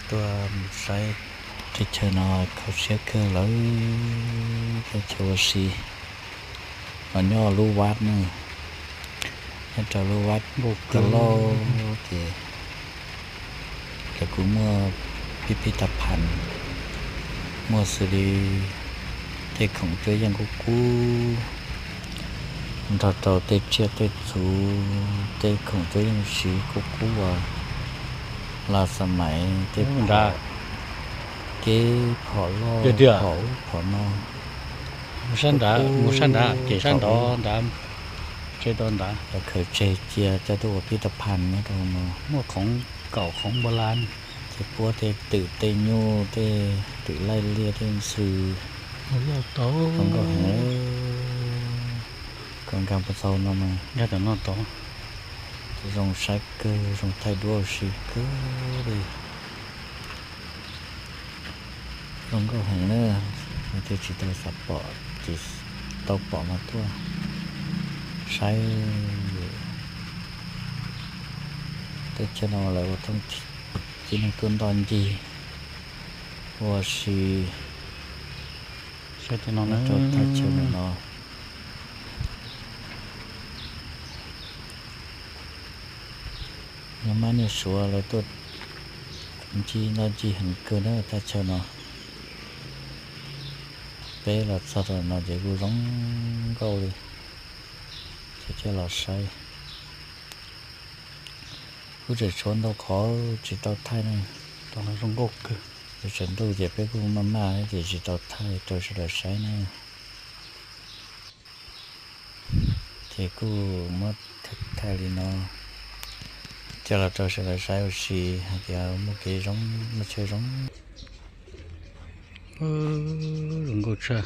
ຕົວໃຊ້ເທເຊີນອຍເຂົ້າເຊຍເກີລາວ ເທເຊີວາຊີ ມາຍໍລູວັດໜຶ່ງ ໃຫ້ເຈົ້າລູວັດ ໂອເຄ ຕະຫຼອດເດ ແລ້ວກູເມືອພິພິທະພັນ ເມືອສະລີ ເຕັກຂອງເຈົ້າຢ່າງກູກູ ເທົ່າເຕົາເຕັກເຊຍເຕັກສູ ເຕັກຂອງເຈົ້າຢ່າງຊີກູກູ ອາ ລາສະໄໝ ເຕັກ ໂອ້ ດາ ເກ ພໍລໍ ເດືອ ພໍອຸ ພໍນໍ ໝູຊັນດາ ໝູຊັນດາ ເກຊັນດອນດາ ເຈດອນດາ ແລ້ວເຄີເຈເຈຍ ຈະດູພິພິທະພັນນະ ໂຕໂນ ໝວກຂອງເກົ່າຂອງໂບລານ ເຕປົວເຕຕຶເຕຍູເຕຕຶໄລ່ເລຍເຕຊື່ ໂອ້ໂຫ ໂຕ ມັນກໍແຮງ ກອງການປະຊາຊົນນຳມາ ຍາດຕະນອນໂຕ ຈະສົ່ງໄຊເກີ ສົ່ງໄທດ້ວຍຊີເກີເດ ລົງກໍແຮງເນີ ມັນຈະຊິໂທລະສັບເປາະ ຊິເຕົາເປາະມາຕົວະ ໃຊ້ ເຕັກເຊຍນອຍແລ້ວ ຕ້ອງ ທີ່ໜຶ່ງຕົ້ນດອນຈີ ໂອຊີ ໃຊ້ແຕ່ນອນເນີ ໂຕໄທເຊີນອຍ ຍາມມານິວຊົວ ແລ້ວຕົວຈີນອນຈີຫັ້ນເກີນເນີ ໄທເຊີນອຍ ເປລະຊາຕະນອຍ ເຈກູລົງເກົາເລີຍ ເຈເຈລາໄຊ ກູຈະຊວນໂຕຂໍ ຈິຕອນໄທນະ ຕອນນັ້ນລົງກົກຄື ກູຈະດູເຈເປກູມາມາ ເຈຈິຕອນໄທ ໂຕຊິໄດ້ໃຊ້ນະ ເຈກູມາທັກທາຍລີນອ ເຈລາໂຕຊິໄດ້ໃຊ້ໂອຊີ ເດ ເອົາໝູເກລົງ ມາເຊລົງ ເອີ ລົງກົກຊະ